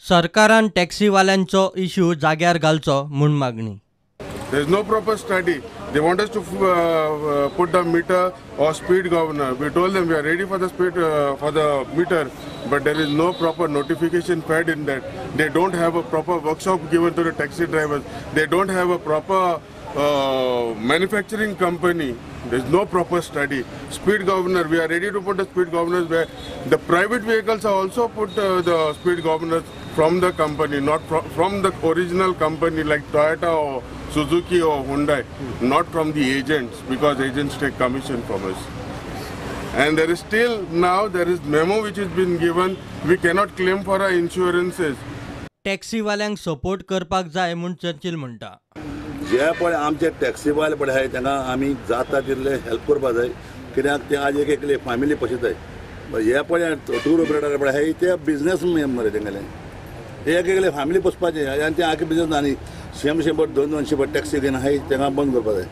सरकारान टॅक्सीवाल्यांचो इश्यू जाग्यार घालचो म्हूण मागणी. There is no proper study. They want us to put the meter or speed governor. We told them we are ready for the speed for the meter, but there is no proper notification fed in that. They don't have a proper workshop given to the taxi drivers. They don't have a proper manufacturing company. There is no proper study. Speed governor, we are ready to put the speed governors where the private vehicles are also put the speed governors from the company, not from the original company like Toyota or Suzuki or Hyundai, not from the agents, because agents take commission from us. And there is still now there is memo which has been given, we cannot claim for our insurances. टॅक्सीवाल्यांक support करपाक जाय म्हूण Churchill म्हणटा. जे पळय आमचे टॅक्सीवाले पळय आहाय तांकां आमी जाता तितले हेल्प करपाक जाय, कित्याक ते आज एक एकले फॅमिली पोशिताय. हे पळय टूर ऑपरेटर पळय आहाय ते बिजनेस मरे, तेंगेले एक एकले फॅमिली पोसपाचे आनी ते आखे बिजनेस आनी 100-100 200-200 टॅक्सी घेवन आहाय तांकां बंद करपाक जाय.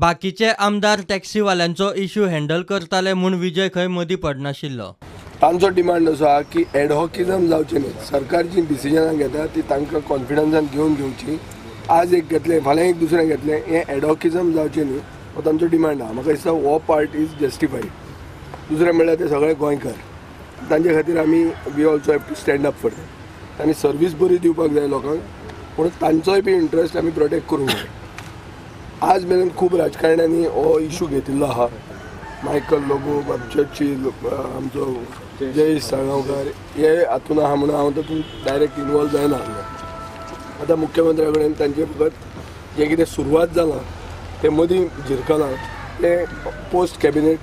बाकीचे आमदार टॅक्सीवाल्यांचो इश्यू हँडल करताले म्हूण विजय खंय मदीं पडनाशिल्लो. तांचो डिमांड असो आहा की एडहॉकिजम जावचें न्ही, सरकार जी डिसिजनां घेता ती तांकां कॉन्फिडन्सान घेवन घेवची. आज एक घेतलें फाल्यां एक दुसरें घेतलें, हें एडहॉकिजम जावचें न्ही हो तांचो डिमांड आहा. म्हाका दिसता हो पार्ट is justified. दुसरें म्हणल्यार ते सगळे गोंयकार, तांचे खातीर आमी we also have to stand up for them. तांणी सर्वीस बरी दिवपाक जाय लोकांक, पूण तांचोय बी इंट्रस्ट आमी प्रोटेक्ट करूंक जाय. आज मेरेन खूब राजकारण्यांनी हो इशू घेतिल्लो आहा. मायकल लोबो, बाब चर्चिल, आमचो जयेश साळगांवकार हे हातून आहा म्हणून हांव तातूंत डायरेक्ट इनवॉल्व जायना. आतां मुख्यमंत्र्या कडेन तांचे फकत जें कितें सुरवात जालां तें मदीं झिरकलां, तें post cabinet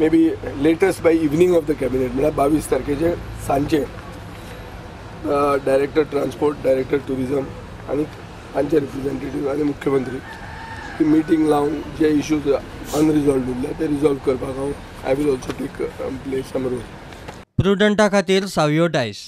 maybe latest by evening of the cabinet म्हळ्यार 22 तारखेचे सांजचे डायरेक्टर ट्रान्सपोर्ट, डायरेक्टर ट्युरिजम आनी तांचे रिप्रेझेंटेटीव आनी मुख्यमंत्री ती मिटींग लावन जे इश्यूज अनरिजॉल्व उरले ते रिजॉल्व करपाक हांव I will also take play some role. प्रुडंटा खातीर सावियो डायस.